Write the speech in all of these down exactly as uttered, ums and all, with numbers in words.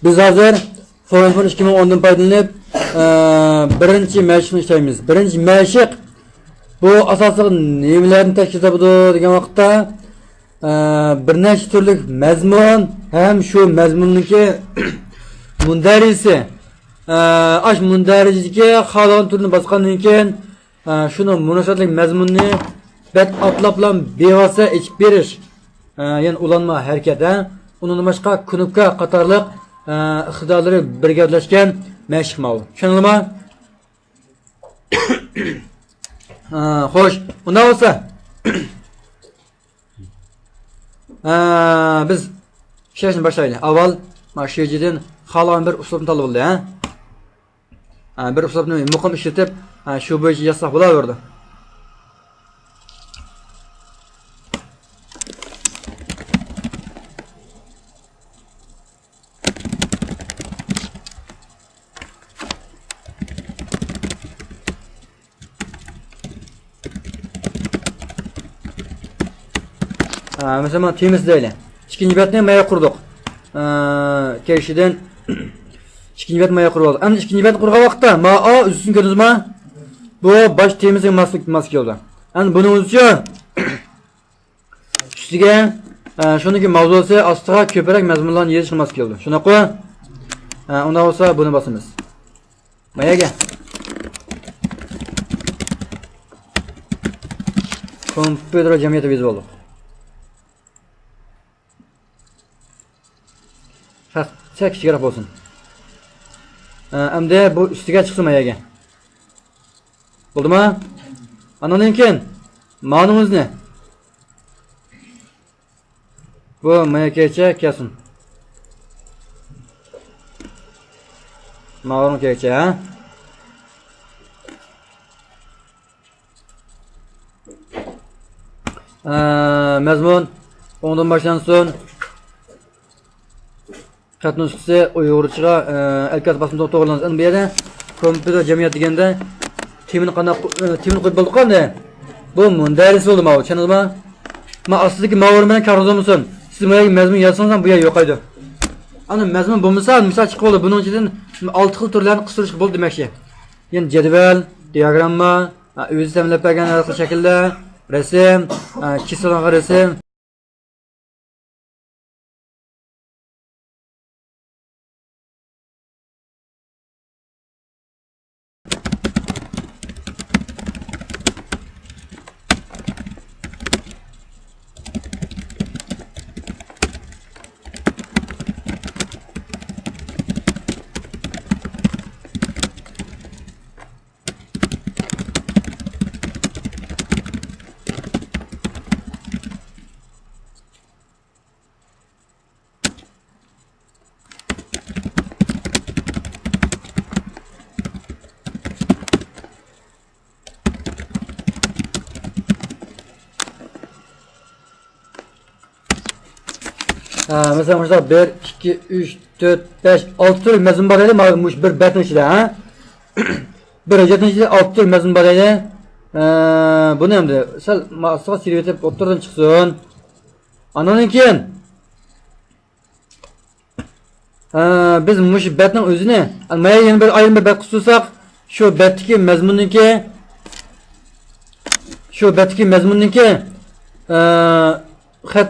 بىز ھازىر فوينفون ئىككى مىڭ ئوندىن پايدىلىنىپ، ئە، بىرىنچى مەشىقنى ئىشلەيمىز. بىرىنچى مەشىق بۇ ئاساسلىق نېمىلەرنى تەشكىل تاپىدۇ دېگەن ۋاقىتتا، ئە، بىر نەچچە تۈرلۈك مەزمۇن ھەم شۇ مەزمۇننىڭكى مۇندەرىجىسى. ئە، ئاش مۇندەرىجىدىكى خالىغان تۈرنى باسقاندىن كېيىن، ئە، شۇنىڭ مۇناسىۋەتلىك مەزمۇننى بەت ئاتلاپلا بىۋاسىتە ئېچىپ بېرىش. ئە، يەنى ئۇلانما ھەرىكەت، ھە؟ ئۇنىڭدىن باشقا كۇنۇپكا قاتارلىق، ئە، ئىقتىدارلىرى بىر گەۋدىلەشكەن مەشىق ماۋۇ. چۈشەندىڭلارمۇ؟ ئە، خوش، ئۇنداق بولسا، ئە، بىز ئىشلەشنى باشلايلى. ئاۋۋال مانا شۇ يېزىدىن خالىغان بىر ئۇسلۇبنى تاللىۋالدى، ھە؟ ھە، بىر ئۇسلۇبنى مۇقىم ئىشلىتىپ، ھە، شۇ بويىچە يازساق بولاۋېرىدۇ. ھە، مەسىلەن، مانا تېمىسى دەيلى. ئىككىنچى بەتنى مايا قۇردۇق. ھە، كېيىشىدىن ئىككىنچى بەت مايا قۇرۇپ ئالدۇق. ئەمدى ئىككىنچى بەتنى قۇرغان ۋاقىتتا، ما، ئا، ئۈستىنى كۆردىڭىزما؟ بۇ باش تېمىسىغا ماس، ماس كېلىدۇ. ئەمدى بۇنىڭ ئۈچۈن ئۈستىگە، ئە، شۇنىڭكى ماۋزۇسى ئاستىغا كۆپرەك مەزمۇنلارنى يېزىشقا ماس كېلىدۇ. شۇنداققۇ؟ ئە، ئۇنداق بولسا بۇنى باسىمىز. ماياگە. كومپيۇتېر جەمئىيىتى يېزىپ ئالدۇق. ھە، سەل كىچىكرەك بولسۇن. ئە، ئەمدى بۇ ئۈستىگە چىقسۇن ماياگە. بولدىما؟ ئانىڭدىن كېيىن مانىڭ ئۆزىنى. بۇ مايا كەيچە كەلسۇن. ماۋۇنىڭ كەيچە، ھە؟ ئە، مەزمۇن ئوڭدىن باشلانسۇن. خەت نۇسخىسى ئۇيغۇرچىغا، ئە، ئەلكات باسمىدىغا توغرىلانسۇن. ئەمدى بۇ يەردە كومپيۇتېر جەمئىيەت دېگەندە تېمىنى قانداق، ئە، تېمىنى قويۇپ بولدۇق ئەمدى. بۇ مۇندەرىجىسى بولدى ماۋۇ، چۈشەندىڭىزما؟ ما ئاستىدىكى ماۋۇ بىلەن كارىزۇ بولسۇن. سىز بۇ يەرگە مەزمۇن يازسىڭىز ھەم بۇ يەر يوقايدۇ. ئانا مەزمۇن بولمىسا، مىسال چىقىپ بولدى. بۇنىڭ ئىچىدىن ئالتە خىل تۈرلەرنى قىستۇرۇشقا بولدى دېمەكچى. يەنى جەدۋەل، دىئاگرامما، ئە، ئۆزى تەمىنلەپ بەرگەن ھەر خىل شەكىللەر، رەسىم، ئە، كېسىلغان رەسىم. ھە، مەسىلەن، مۇشۇنداق بىر، ئىككى، ئۈچ، تۆت، بەش، ئالتە تۈرلۈك مەزمۇن بار ئىدى، مانا مۇشۇ بىر بەتنىڭ ئىچىدە، ھە؟ بىر ھۆججەتنىڭ ئىچىدە ئالتە تۈرلۈك مەزمۇن بار ئىدى. ھە، بۇنى ئەمدى سەل ما-، ئاستىغا سىيرىۋېتىپ ئوتتۇرىدىن چىقسۇن. ئاندىن كېيىن ھە، بىز مۇشۇ بەتنىڭ ئۆزىنى، مانا يەنە بىر ئايرىم بىر بەت قىستۇرساق، شۇ بەتتىكى مەزمۇننىڭكى، شۇ بەتتىكى مەزمۇننىڭكى، ئە، خەت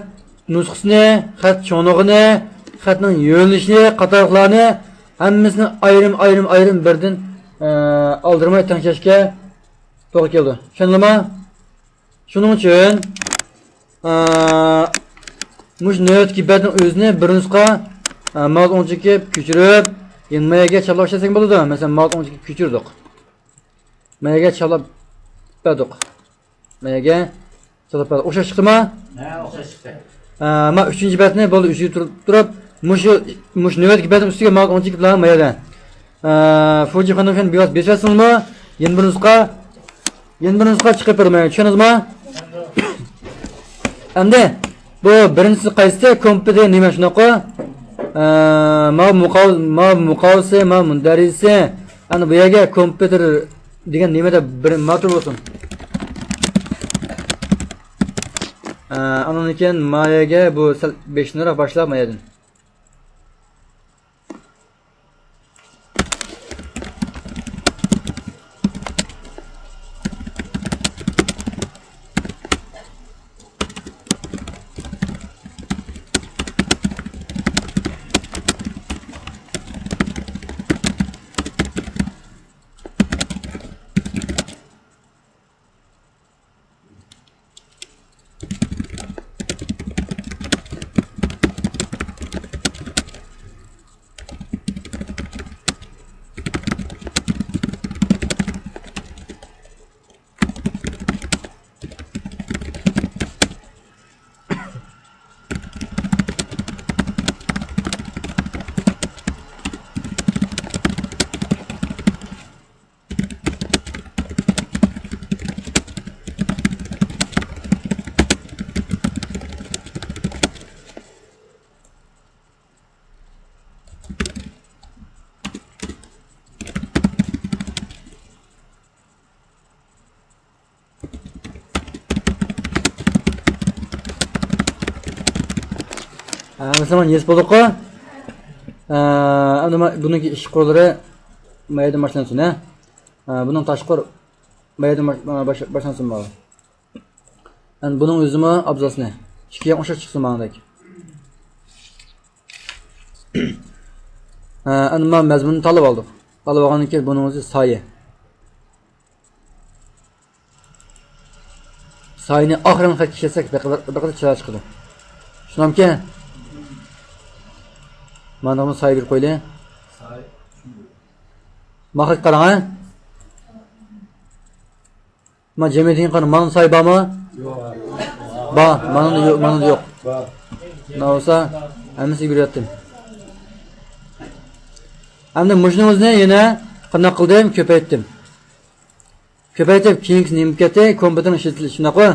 نۇسخىسىنى، خەت چوڭلۇقىنى، خەتنىڭ يۆنىلىشىنى قاتارلىقلارنى ھەممىسىنى ئايرىم، ئايرىم، ئايرىم بىردىن، ئە، ئالدىرىماي تەڭشەشكە توغرا كېلىدۇ. چۈشەندىڭلارمۇ؟ شۇنىڭ ئۈچۈن، ئا، مۇشۇ نۆۋەتتىكى بەتنىڭ ئۆزىنى بىر نۇسخا، ئا، ماۋۇ ئوڭچىكىپ كۆچۈرۈپ، يەنە ماياگە چاپلاپ ئىشلەتسەڭ بولىدۇ. مەسىلەن، ماۋۇ ئوڭچىكىپ كۆچۈردۇق. ماياگە چاپلاپ بەردۇق. ماياگە چاپلاپ بەردۇق. ئوخشاش چىقتىما؟ ھە، ئوخشاش چىقتى. ئا، ما ئۈچىنچى بەتنى بولدى، ئۈچىگە تۇرۇپ، تۇرۇپ، مۇشۇ، مۇشۇ نۆۋەتتىكى بەتنىڭ ئۈستىگە ماۋۇ ئوڭچىكىپ بىلەن مايادا. ئا، فۇجى خانىڭ بىۋاسىتە بېسىۋەتسىڭىزمۇ، يەنە بىر نۇسخا يەنە بىر نۇسخا چىقىپ بېرىمەن، چۈشەندىڭىزمۇ؟ ئەمدى بۇ بىرىنچىسى قايسى؟ كومپيۇتېر دېگەن نېمە، شۇنداققۇ؟ ئە، ماۋۇ مۇقاۋ-، ماۋۇ مۇقاۋىسى، ماۋۇ مۇندەرىجىسى. ئەنە بۇ يەرگە كومپيۇتېر دېگەن نېمە دەپ بىر ماتور بولسۇن. ئە، ئاندىن كېيىن ما يەرگە بۇ سەل بېشىنىراق باشلاپ ما يەردىن. ھە، مۇسۇلمان يېزىپ بولدۇققۇ. ھە، ئەمدى ما-، بۇنىڭكى ئىش قۇرلىرى ما يەردىن باشلانسۇن، ھە. ھە، بۇنىڭ تاشقۇر ما يەردىن باش-، باش-، باشلانسۇن ماۋۇ. ئەمدى بۇنىڭ ئۆزىمۇ ئابزاسنى. ئىككى يان ئوخشاش چىقسۇن ماڭدەك. ھە، ئەمدى ما مەزمۇننى تاللاپ ئالدۇق. تاللاپ ئالغاندىن كېيىن بۇنىڭ ئۆزى سايە. سايىنى ئاخىرىنى خەتكە كەلسەك، بەقىدە چىرايلىق چىقىدۇ. شۇنداقمىكەن؟ ماندىمۇ سايە بېرىپ قويلى. ماخەتكە قاراڭ، ھە؟ ما جەمئىيەتكە قارا، مانا سايە بارمۇ؟ يوق. بار، مانا يوق، مانا يوق. بار. مانا بولسا، ھەممىسىگە بېرىۋەتتىم. ئەمدى مۇشۇنىڭ ئۆزىنى يەنە قانداق قىلدىم؟ كۆپەيتتىم. كۆپەيتىپ، كېيىنكىسى نېمە كەتتى؟ كومپيۇتېرنىڭ ئىشلىتىلىشى، شۇنداققۇ؟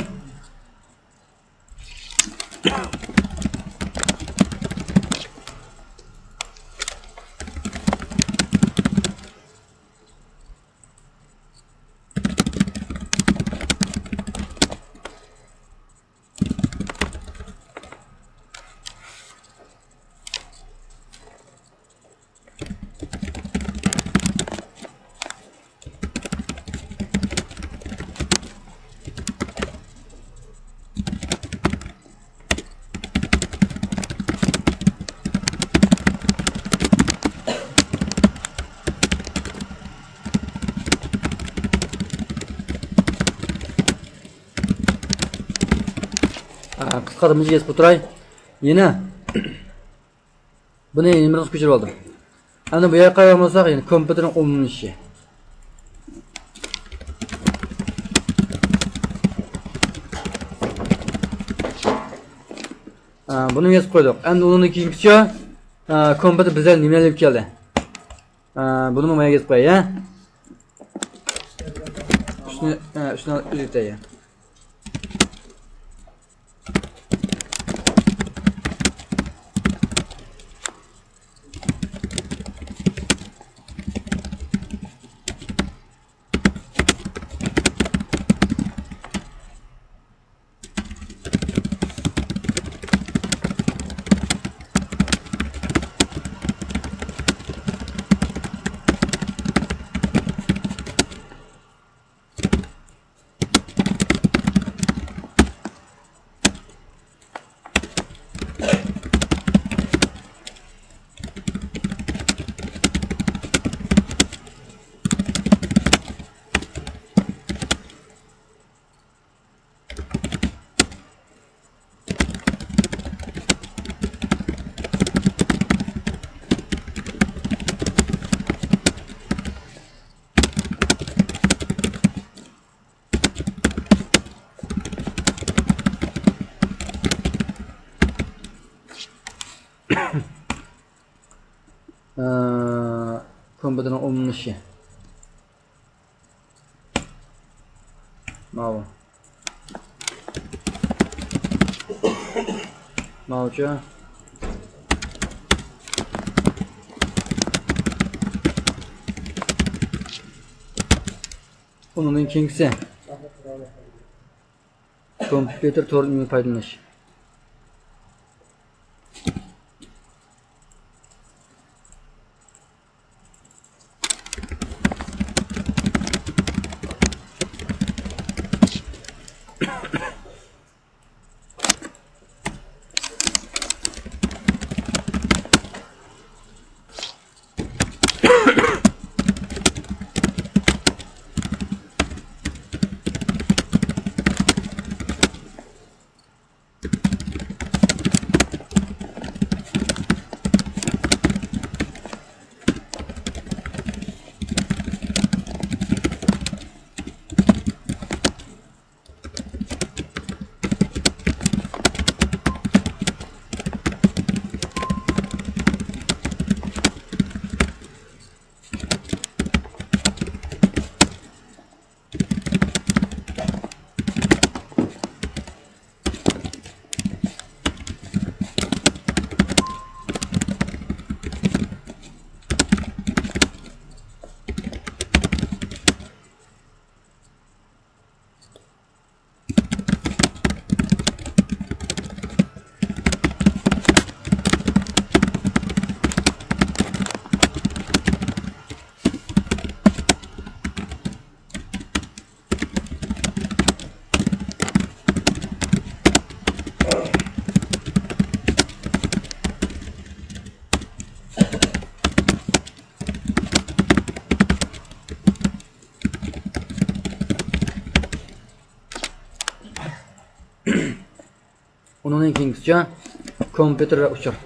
قىسقا مۇشۇ يېزىپ تۇراي. يەنە بۇنى نېمىدىن كۆچۈرۈپ ئالدىم. ئەمدى بۇ يەرگە قاراپ بولساق، يەنە كومپيۇتېرنىڭ ئومۇملىشىشى. ئا، بۇنى يېزىپ قويدۇق. ئەمدى ئۇنىڭدىن كېيىنكىچە، ئا، كومپيۇتېر بىزلەر نېمىنى ئېلىپ كەلدى؟ ئا، بۇنىمۇ مانا يېزىپ قوياي، ھە؟ ئۈچنى، ئا، ئۈچنى ئېلىپ ئۆتەي. ئە، كومپيۇتېرنىڭ ئومۇملىشىشى. ماۋۇ. ماۋۇچۇ. ئۇنىڭدىن كېيىنكىسى. كومپيۇتېر تورىدىن ئۈنۈملۈك پايدىلىنىش. ئۇنىڭدىن كېيىنكىسىچە كومپيۇتېر ۋە ئۇچۇر.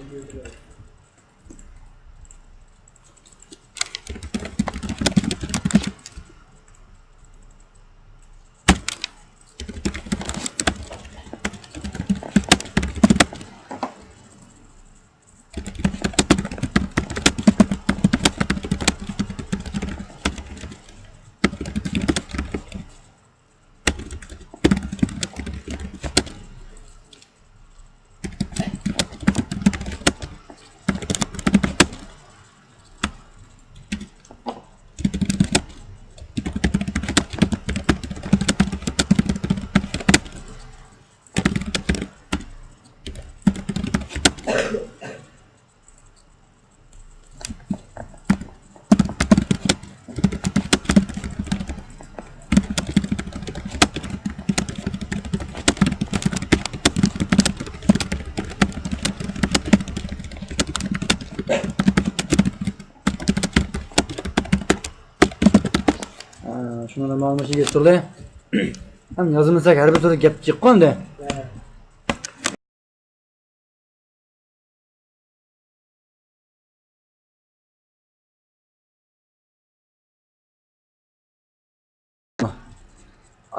شۇنىڭ مانا مۇشۇ يېتىلدى. ھەم يازمىساق ھەر بىر تۈرلۈك گەپ جىققۇ ئەمدى.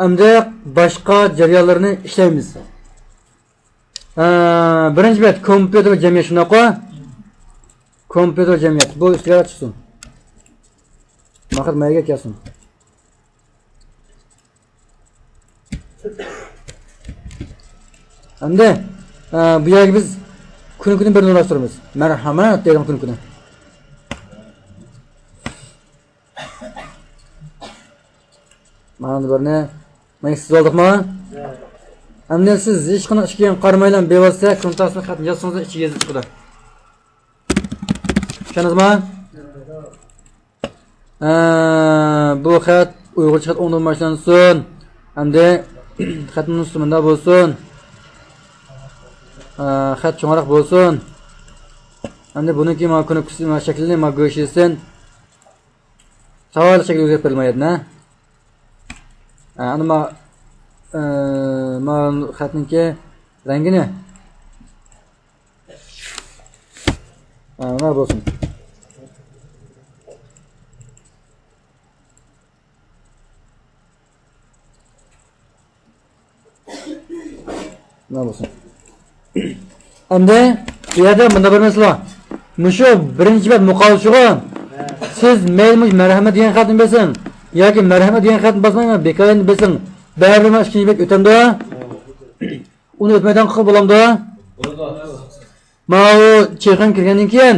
ئەمدى باشقا جەريانلارنى ئىشلەيمىز. ئە، بىرىنچى بەت كومپيۇتېر جەمئىيەت شۇنداققۇ؟ كومپيۇتېر جەمئىيەت. بۇ ئۈستىگە چىقسۇن. ماخەت مەيگە كەلسۇن. ئەمدى، ئە، بۇ يەرگە بىز كۈنكىنى بىرنى ئورۇنلاشتۇرىمىز. مەرھەمەت دەيدىغان كۈنكىنى. مانا بىرنى. مانا سىز ئالدىقما؟ ئەمدى سىز ھېچقانداق ئىككىگە قارىمايلا بىۋاسىتە كونتاكتنى خەتنى يازسىڭىز ئىچىگە يېزىپ چىقىدۇ. چۈشەندىڭىزما؟ ئە، بۇ خەت ئۇيغۇرچە خەت ئوڭدىن باشلانسۇن. ئەمدى خەتنىڭ ئۈستى مۇنداق بولسۇن. ئە، خەت چوڭراق بولسۇن. ئەمدى بۇنىڭكى مانا كۇنۇپكىسى، مانا شەكلىنى مانا گۆشىسىن. ساۋايلىق شەكىل ئۆزگەرتىپ بېرىلمەيدۇ، ھە؟ ئە، ئەمدى ما، ئە، ما خەتنىڭكى رەڭگىنى. ئە، مانا بولسۇن. مانا بولسۇن. ئەمدى بۇ يەردە مۇنداق بىر مەسىلە بار. مۇشۇ بىرىنچى بەت مۇقاۋىلە شۇغۇ. سىز مەيلى مۇشۇ مەرھەمەت دېگەن خەتنى بېسىڭ ياكى مەرھەمەت دېگەن خەتنى باسماي، بىكارىنى بېسىڭ، بەرىبىر مانا ئىككىنچى بەت ئۆتەمدۇ؟ ئۇنى ئۆتمەيدىغان قىلغىلى بولامدۇ؟ بولىدۇ. ماۋۇ چېقىم كىرگەندىن كېيىن،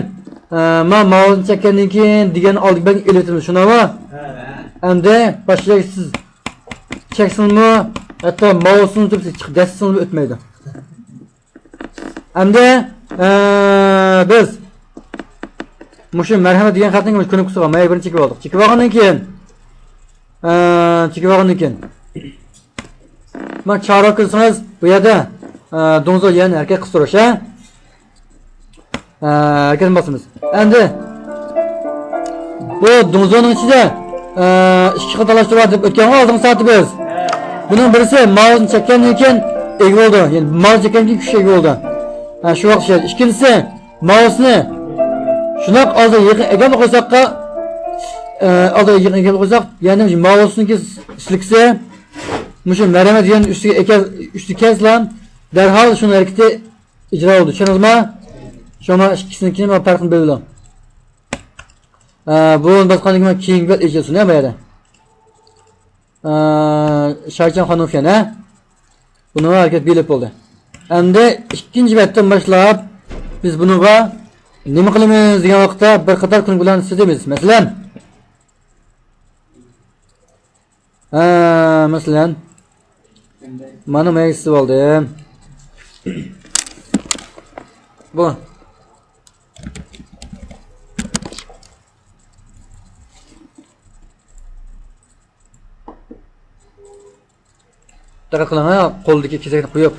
ئە، ما ماۋۇنى چەككەندىن كېيىن دېگەن ئالدى بەگ ئېلىۋېتىمىز، شۇنداقمۇ؟ ھە. ئەمدى باشقا سىز چەكسىڭىزمۇ، ھەتتا ماۋۇسىنى تۇرۇپ سىز چىقىپ دەسسىڭىزمۇ ئۆتمەيدۇ. ئەمدى، ئە، بىز مۇشۇ مەرھەمەت دېگەن خەتنىڭ مۇشۇ كۇنۇپكىسىغا مايا بىرنى چېكىپ ئالدۇق. چېكىپ ئالغاندىن كېيىن، ئە، چېكىپ ئالغاندىن كېيىن، مانا چارۋاك كۆرسىڭىز، بۇ يەردە، ئە، دوڭزا يەنە ھەرىكەت قىلىپ تۇرۇش، ھە؟ ئە، ھەرىكەتنى باسىمىز. ئەمدى بۇ دوڭزانىڭ ئىچىدە، ئە، ئىككى خىل تالاشتۇرۇۋاتىپ ئۆتكەنغۇ ئالدىنقى سائەتتە بىز. بۇنىڭ بىرسى ماۋۇسنى چەككەندىن كېيىن ئىگە بولىدۇ. يەنى ماۋۇسنى چەككەندىن كېيىن كۈچكە ئىگە بولىدۇ. ھە، شۇ ۋاقىت ئىككىنچىسى ماۋۇسنى شۇنداق ئالدىغا يېقىن ئەكەلمەي قويساققا، ئە، ئالدىغا يېقىن ئەكەلمەي قويساق، يەنى مۇشۇ ماۋۇسنىڭكى سىلكىسى مۇشۇ مەرھەمەت دېگەن ئۈستىگە ئەكەل-، ئۈستىگە كەلسىلا، دەرھال شۇنىڭ ھەرىكىتى ئىجرا بولدى. چۈشەندىڭىزما؟ شۇڭا ئىككىسىنىڭكىنى مانا پەرقىنى بىلىدۇ. ئە، بۇنى باسقاندىن كېيىن كېيىنكى بەت ئىجرا سۇنى بۇ يەردە. ئە، شايچان خانۇفيەن، ھە؟ بۇنىڭغا ھەرىكەت بېرىلىپ بولدى. ئەمدى ئىككىنچى بەتتىن باشلاپ بىز بۇنىڭغا نېمە قىلىمىز دېگەن ۋاقىتتا بىر قاتار كۈنۈك بىلەن سېتىمىز. مەسىلەن، ھە، مەسىلەن، مانا مەيسىز بولدى. بۇ. دىققەت قىلىڭ، ھە، قولدىكى كېسەكنى قويۇپ.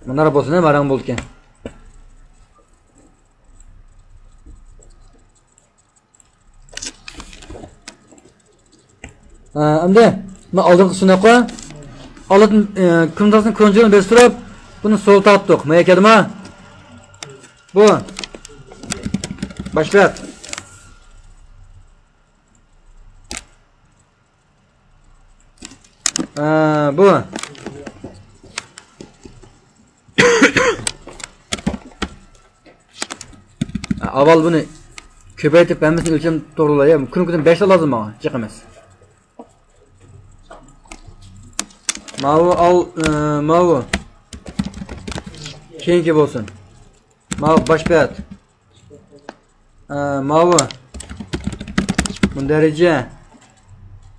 مۇنداق بولسۇن، ھە، ماراڭ بولىدىكەن. ئەمدى مانا ئالدىنقى سىناققا ئالدىن، ئە، كۇنتاسنى كونترول بېسىپ تۇرۇپ، بۇنى سول تارتتۇق. مايا كەلدىما؟ بۇ. باشلات. ئە، بۇ. ئاۋۋال بۇنى كۆپەيتىپ، ھەممىسىنى ئۆلچەم توغرىلاي. كۈنى كۈنى بەشلا لازىم ماڭا، جىق ئەمەس. ماۋۇ ئال، ئى، ماۋۇ. كېيىنكى بولسۇن. ماۋۇ باش بەت. ئى، ماۋۇ. مۇندەرىجە.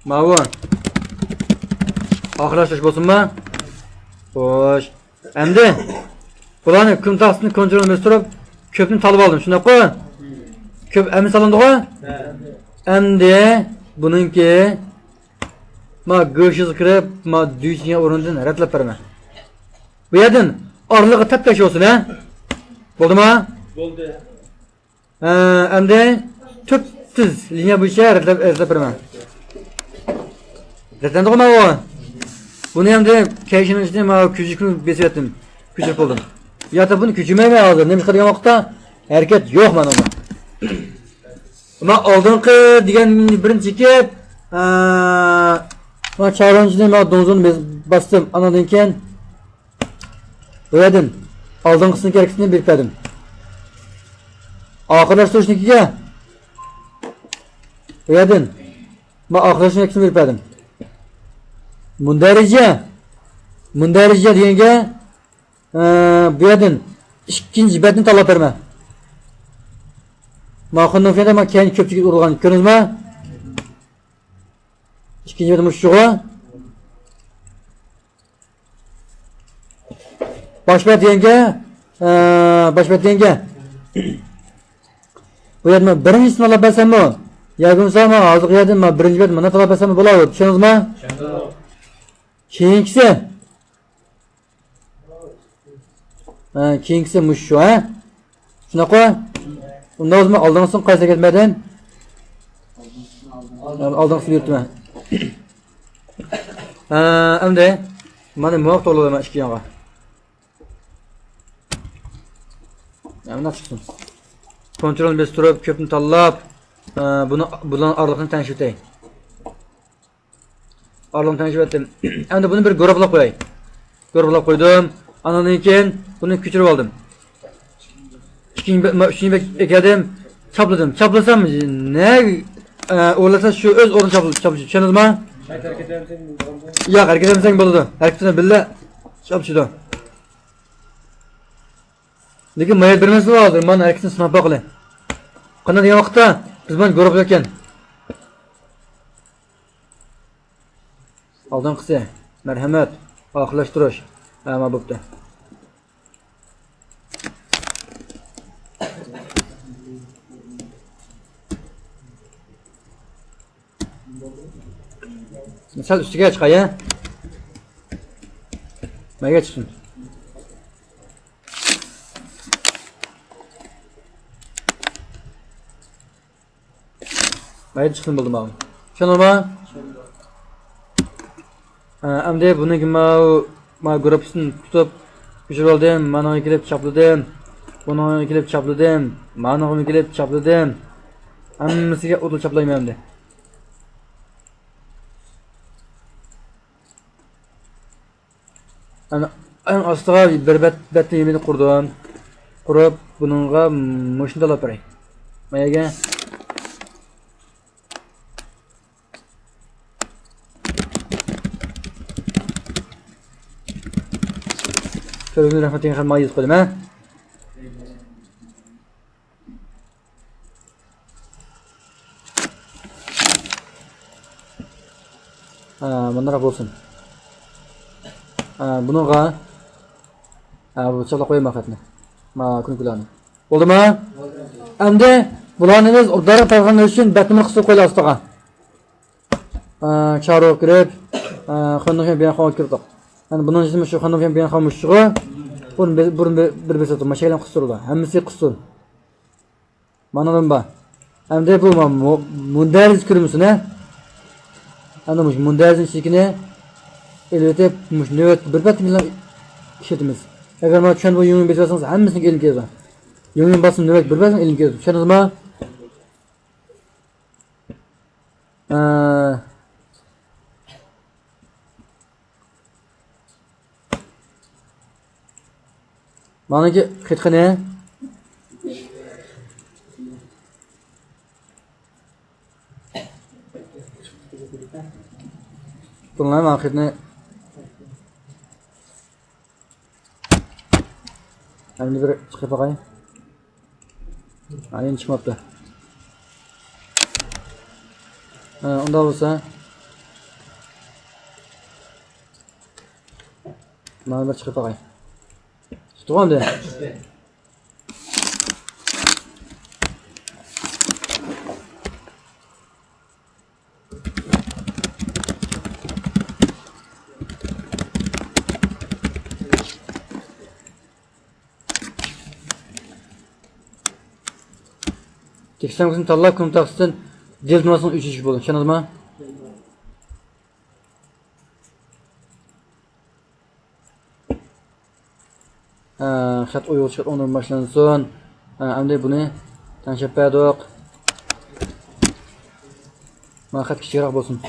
ماۋۇ. ئاخىرلاشتۇرۇش بولسۇنمۇ؟ خوش. ئەمدى بۇلارنى كۈن تاختىسىنى كونترول بېسىپ تۇرۇپ، كۆپنى تالىپ ئالدىم، شۇنداققۇ؟ كۆپ ئەمدى سالىندىغۇ؟ ئەمدى بۇنىڭكى ما گۆشىگە كىرىپ، ما دۈيچىگەن ئورنىدىن رەتلەپ بېرىمەن. بۇ يەردىن ئارىلىقى تەپتەش بولسۇن، ھە؟ بولدىما؟ بولدى. ھە، ئەمدى تۈپتۈز لىنىيە بويىچە رەتلەپ، رەتلەپ بېرىمەن. رەتلەندىغۇ ماۋۇ؟ بۇنى ئەمدى كەيشىنىڭ ئىچىدە ماۋۇ كۈزۈكنى بېسىۋەتتىم. كۆچۈرۈپ بولدۇم. يا بۇنى كۆچۈرمەيمەن ھازىر. نېمىشقا دېگەن ۋاقىتتا ھەرىكەت يوق مانا بۇنىڭدا. مانا ئالدىنقى دېگەن بىرىنچى چېكىپ، ئە، مانا چارۋىنچىنى، مانا دوڭزۇنى بېس-، باستىم. ئانىڭدىن كېيىن بۇ يەردىن ئالدىنقىسىنىڭ ھەرىكىتىنى بېرىپ بەردىم. ئاخىرلاشتۇرۇشنىڭكىگە بۇ يەردىن مانا ئاخىرلاشتۇرۇشنىڭ ھەرىكىتىنى بېرىپ بەردىم. مۇندەرىجە، مۇندەرىجە دېگەنگە، ئە، بۇ يەردىن ئىككىنچى بەتنى تاللاپ بېرىمەن. مانا خۇننىڭ فېنى مانا كەينى كۆپچىگە ئۇرۇلغان، كۆردىڭىزمۇ؟ ئىككىنچى بەت مۇشۇغۇ. باش بەت دېگەنگە، ئە، باش بەت دېگەنگە. بۇ يەردە مانا بىرىنچىسىنى تاللاپ بەرسەممۇ، ياكى بولمىسا مانا ھازىرقى يەردىن مانا بىرىنچى بەت مانا تاللاپ بەرسەممۇ بولىدۇ. چۈشەندىڭىزمۇ؟ چۈشەندۇق. كېيىنكىسى. ھە، كېيىنكىسى مۇشۇ، ھە؟ شۇنداققۇ؟ ئۇنداق بولسا مەن ئالدىنقىسىنى قايسى كەتمەيدىن؟ ئالدىنقىسىنى يۈرتىمەن. ھە، ئەمدى مانا مۇۋاپىق توغرىلايمەن ئىككى يانغا. ھە، مۇنداق چىقسۇن. كونترولنى بېسىپ تۇرۇپ، كۆپنى تاللاپ، ھە، بۇنى، بۇلارنىڭ ئارىلىقىنى تەڭشىۋېتەي. ئارىلىقنى تەڭشىۋەتتىم. ئەمدى بۇنى بىر گۇرۇپلاپ قوياي. گۇرۇپلاپ قويدۇم. ئاندىن كېيىن بۇنى كۆچۈرۈپ ئالدىم. ئىككىنچى بە-، ما-، ئۈچىنچى بەتكە كەلدىم. چاپلىدىم. چاپلىسام، نە، ئە، ئورۇنلىسا شۇ ئۆز ئورنىدا چاپلىدى. چاپلىدى. چۈشەندىڭىزمۇ؟ ياق، ھەرىكەت ئەتمىسەڭ بولىدۇ. ھەرىكىتىنى بىللە چاپلىشىدۇ. لېكىن مايا بىر مەسىلە بار ھازىر. مانا ھەرىكىتىنى سىناپ باقىلى. قانداق دېگەن ۋاقىتتا بىز مانا گۇرۇپپا ئىكەن. ئالدىنقىسى، مەرھەمەت، ئاخىرلاشتۇرۇش. ھە، ما بوپتۇ. سەل ئۈستىگە چىقاي، ھە؟ مەيگە چىقسۇن. مەيدە چىقسۇن بولدى ماۋۇ. چۈشەندىڭلارمۇ؟ ھە، ئەمدى بۇنىڭكى ماۋۇ، ماۋۇ گۇرۇپپىسىنى تۇتۇپ كۆچۈرۈۋالدىم. مانىڭغا كېلىپ چاپلىدىم. بۇنىڭغا كېلىپ چاپلىدىم. مانىڭغا كېلىپ چاپلىدىم. ھەممىسىگە ئۇدۇل چاپلايمەن ئەمدى. ئەنە ئەڭ ئاستىغا بىر بەت، بەتنى يېمىنى قۇردۇم. قۇرۇپ، بۇنىڭغا مۇشۇنى تاللاپ بېرەي. ماياگە. كۆرگىنىڭىز رەھمەت دېگەن خەت ماڭا يېزىپ قويدۇم، ھە؟ ھە، مۇنداق بولسۇن. ھە، بۇنىڭغا، ھە، بۇ چاپلاپ قويايمەن خەتنى. ما، كۈنكىلارنى. بولدىما؟ ئەمدى بۇلارنى بىز ئوبدانراق تارتقان ئۈچۈن بەتنى قىسىپ قويىلى ئاستىغا. ئە، چارۋا كىرىپ، ئە، خۇننىڭ بىيەن خاۋا كىردۇق. يەنى بۇنىڭ ئىچىدە شۇ خۇننىڭ بىيەن خاۋا مۇشۇغۇ. بۇنى بىر، بىر، بىر، بىر سوتۇ، ماشىنا قىستۇرىدۇ. ھەممىسى قىستۇر. مانا بۇ بار. ئەمدى بۇ مۇ-، مۇندەرىجە كۆرمىسۇن، ھە؟ ئەنە مۇشۇ مۇندەرىجىنىڭ ئىچىدىكىنى ئېلىۋېتىپ، مۇشۇ نۆۋەتتە بىر پەتتە بىلەن ئىشلىتىمىز. ئەگەر مانا چۈەنبۇ يۇڭيۇڭ بېسىۋالسىڭىز، ھەممىسىنى ئېلىپ كېلىدۇ. يۇڭيۇڭ باستىم، نۆۋەتتە بىر پەتتە ئېلىپ كېلىدۇ. چۈشەندىڭىزمۇ؟ ئە، مانىكى خېتى قېنى؟ تۇرۇڭلار، مانا خېتىنى. ئەمدى بىر چىقىپ باقاي. ھە، يەنە چىقماپتۇ. ھە، ئۇنداق بولسا، مانا بىر چىقىپ باقاي. چىقتىغۇ ئەمدى؟ تېكىستلەرنى تاللاپ، كۇنۇپ تاختىسىدىن دېلېت نۇسخىسىنى ئۆچۈرۈشكە بولىدۇ. چۈشەندىڭىزمۇ؟ ئە، خەت ئۇيغۇرچە ئوڭدىن باشلانسۇن. ئە، ئەمدى بۇنى تەڭشەپ بەردۇق. مانا خەت كىچىكرەك بولسۇن.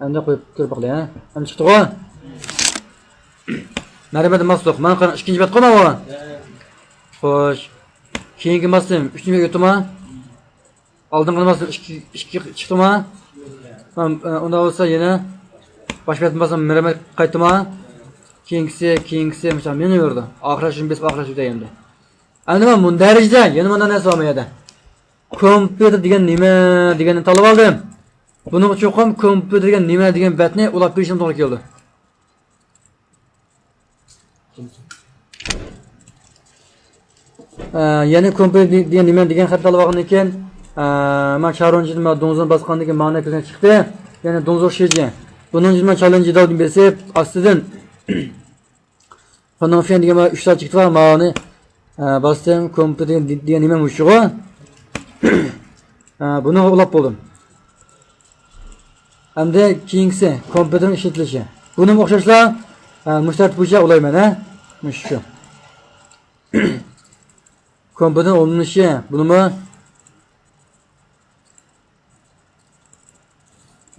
ئەمدى قويۇپ كۆرۈپ باقىلى، ھە؟ ئەمدى چىقتىغۇ؟ مەرھەمەت، ماستۇق. مانا قاراڭ، ئىككىنچى بەتقۇ ماۋۇ. خوش. كېيىنكى ماستىم ئۈچىنچى بەت ئۆتتىما؟ ئالدىنقى ماستىم ئىككى، ئىككى چىقتىما؟ ھە، ئۇنداق بولسا يەنە باش بەتنى باسسام، مەرھەمەت، قايتتىما؟ كېيىنكىسى، كېيىنكىسى، مۇشۇنداق مېڭىۋېرىدۇ. ئاخىرلاشتۇرۇش بېسىپ ئاخىرلاشتۇرۇۋېتەي ئەمدى. ئەمدى مانا مۇندەرىجىدە يەنە مانا نەرسە بار ما يەردە. كومپيۇتېر دېگەن نېمە دېگەننى تاللىۋالدىم. بۇنىڭغا چوقۇم كومپيۇتېر دېگەن نېمە دېگەن بەتنى ئۇلاپ بېرىشىم توغرا كېلىدۇ. ئە، يەنى كومپيۇتېر دېگەن نېمە دېگەن خەت تاللىۋالغاندىن كېيىن، ئە، مانا چارونچىدىن مانا دۇڭزۇنى باسقاندىن كېيىن مانا كۆزۈڭ چىقتى. يەنى دۇڭزۇ شىجى. بۇنىڭ ئۈچۈن مانا چاللېنج داۋدىن بېسىپ ئاستىدىن خۇنىڭفېن دېگەن مانا ئۈچ سائەت چىقتى بار، مانى، ئە، باستىم، كومپيۇتېر دېگەن نېمە مۇشۇغۇ؟ ئە، بۇنى ئۇلاپ بولدۇم. ئەمدى كېيىنكىسى، كومپيۇتېرنىڭ ئىشلىتىلىشى. بۇنىمۇ ئوخشاشلا، ئە، مۇشۇ تەرتىپ بويىچە ئۇلايمەن، ھە؟ مۇشۇ. كومپيۇتېرنىڭ ئورۇنلىشى، بۇنىمۇ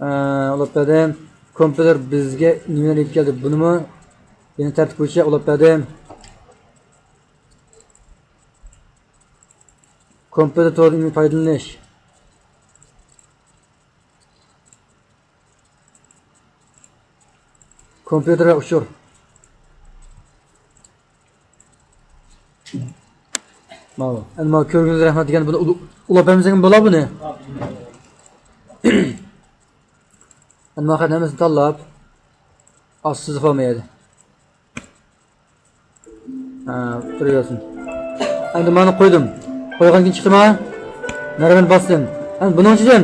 ئە، ئۇلاپ بەردىم. كومپيۇتېر بىزگە نېمىلەر ئېلىپ كەلدى؟ بۇنىمۇ يەنە تەرتىپ بويىچە ئۇلاپ بەردىم. كومپيۇتېر توردىن پايدىلىنىش. كومپيۇتېر ۋە ئۇچۇر. ماۋۇ. ئەمما كۆرگىنىڭىزگە رەھمەت دېگەن بۇنى ئۇل-، ئۇلاپ بەرمىسەكمۇ بولا بۇنى. ئەمما خەت ھەممىسىنى تاللاپ، ئاستىدا فورما يەردە. ھە، تۇرۇۋەرسۇن. ئەمدى مانا قويدۇم. قويغاندىن كېيىن چىقتىما؟ مەرھەمەت باستىم. ئەمدى بۇنىڭ ئىچىدىن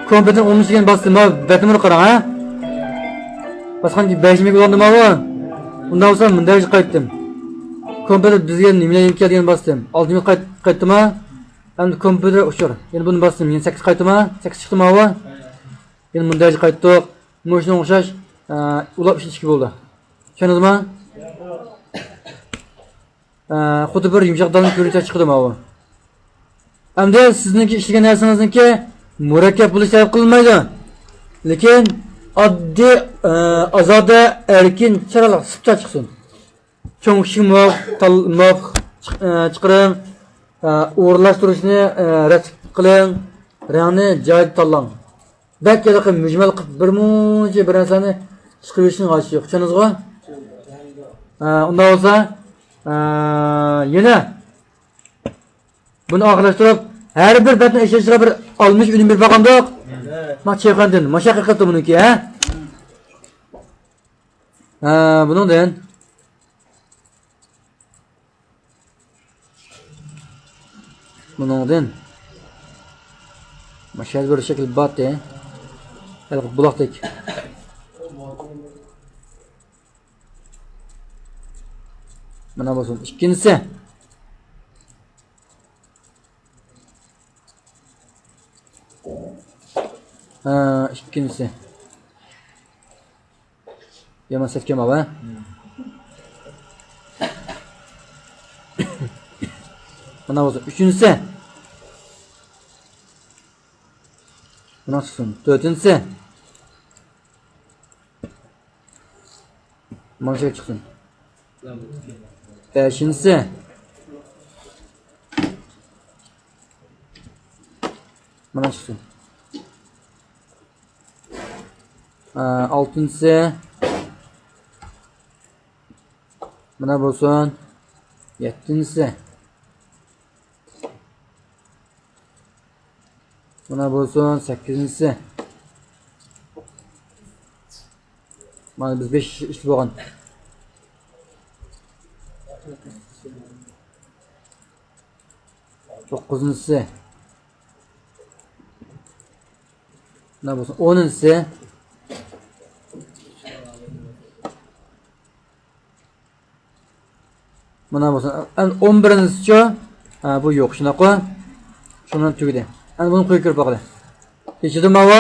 كومپيۇتېر ئورۇنلىشىش دېگەن باستىم. مانا بەتنى بىر قاراڭ، ھە؟ باسقاندىن كېيىن بەشىنچى بەتكە ئۇلاندىما بۇ؟ ئۇنداق بولسا مۇندەك قايتتىم. كومپيۇتېر بىزگە نېمىلەر يېتىپ كەلدى دېگەن باستىم. ئالتىنچى بەتكە قايت-، قايتتىما؟ ئەمدى كومپيۇتېر ئۇچۇر. يەنە بۇنى باستىم. يەنە سەككىز قايتتىما؟ سەككىز چىقتىما بۇ؟ يەنە مۇندەك قايتتۇق. مۇشۇنىڭغا ئوخشاش، ئە، ئۇلاپ ئىشلىتىشكە بولىدۇ. چۈشەندىڭىزمۇ؟ ئە، خۇددى بىر يۇمشاق دالنى كۆرۈنۈشتە چىقىدۇ ماۋۇ. ئەمدى سىزنىڭكى ئىشلىگەن نەرسىڭىزنىڭكى مۇرەككەپ بولۇشى تەلەپ قىلىنمايدۇ. لېكىن ئاددىي، ئە، ئازادە، ئەركىن، چىرايلىق، سىپتا چىقسۇن. چوڭ كىچىك مۇۋاپىق تال-، مۇۋاپىق چىق-، ئە، چىقىرىڭ. ئە، ئورۇنلاشتۇرۇشنى، ئە، رەتلىك قىلىڭ. رەڭنى جايىدا تاللاڭ. بەك ھېلىقى مۈجمەل قىلىپ بىر مۇنچە بىر نەرسىنى چىقىرىۋېتىشنىڭ ھاجىتى يوق. چۈشەندىڭىزغۇ؟ ئە، ئۇنداق بولسا، ئە، يەنە بۇنى ئاخىرلاشتۇرۇپ، ھەر بىر بەتنىڭ ئېچىلىشىغا بىر ئالمىش ئۈنۈم بېرىپ باقامدۇق؟ ما چېخاندىن مۇشەققەت قىلىپتۇ بۇنىڭكى، ھە؟ ھە، بۇنىڭدىن. بۇنىڭدىن مۇشۇ يەردە بىر شەكىل بارتى. ھېلىقى بۇلاقتەك. مانا بولسۇن ئىككىنچىسى. ھە، ئىككىنچىسى. يامان سەتكەن بابا. مانا بولسۇن ئۈچىنچىسى. مانا چىقسۇن تۆتىنچىسى. مانا شۇ چىقسۇن. بەشىنچىسى. مانا چىقسۇن. ئالتىنچىسى. مانا بولسۇن يەتتىنچىسى. مانا بولسۇن سەككىزىنچىسى. مانا بىز بەش ئىش بولغان. توققۇزىنچىسى. مانا بولسۇن ئونىنچىسى. مانا بولسۇن. ئەمدى ئون بىرىنچىسىچۇ؟ ھە، بۇ يوق، شۇنداققۇ؟ شۇنىڭ تۈگىدى. ئەمدى بۇنى قويۇپ كۆرۈپ باقىلى. ئېچىلدىمۇ بۇ؟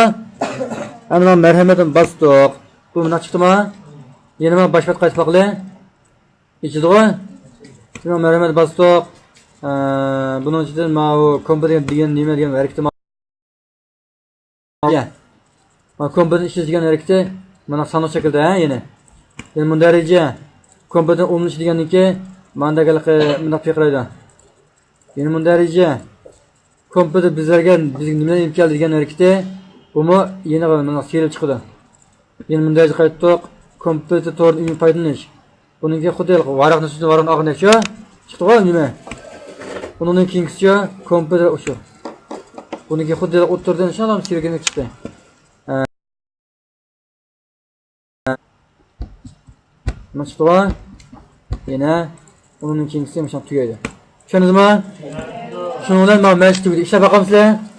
ئەمدى مانا مەرھەمەتنى باستۇق. بۇ مۇنداق چىقتىمۇ؟ يەنە مانا باش بەتكە قايتىپ باقىلى. ئېچىلدىغۇ؟ شۇنىڭ مەرھەمەتنى باستۇق. ھە، بۇنىڭ ئىچىدىن ماۋۇ كومپا دېگەن، دېگەن نېمە دېگەن ھەرىكىتى مانا كومپىنى ئىشلىتىدىغان ھەرىكىتى مانا سانلىق شەكىلدە، ھە، يەنە. يەنە مۇندەك دەرىجە كومپىنى ئومۇملىشىدىغاندىن كېيىن مانداق ھېلىقى مۇنداق پىرقىرايدۇ. يەنە مۇندەك دەرىجە كومپىتېر بىزلەرگە بىزگە نېمىلەرنى ئېلىپ كەلدى دېگەن ھەرىكىتى، بۇمۇ يەنە مانا سىيرىلىپ چىقىدۇ. يەنە مۇنداق قايتتۇق. كومپيۇتېر تورىدىن ئۈنۈملۈك پايدىلىنىش. بۇنىڭكى خۇددى ھېلىقى ۋاراقنى ئۈستىدىن ۋاراقنى ئالغاندەكچۇ؟ چىقتىغۇ نېمە؟ ئۇنىڭدىن كېيىنكىسىچۇ؟ كومپيۇتېر ئۇچۇر. بۇنىڭكى خۇددى ھېلىقى ئوتتۇرىدىن شۇنداق سىيرىلگەندەك چىقتى. مانا چىقتىغۇ. يەنە ئۇنىڭدىن كېيىنكىسى مۇشۇنداق تۈگەيدۇ. چۈشەندىڭىزمۇ؟ شۇنىڭ بىلەن مانا مەشىق تۈگىدى. ئىشلەپ باقامسىلەر؟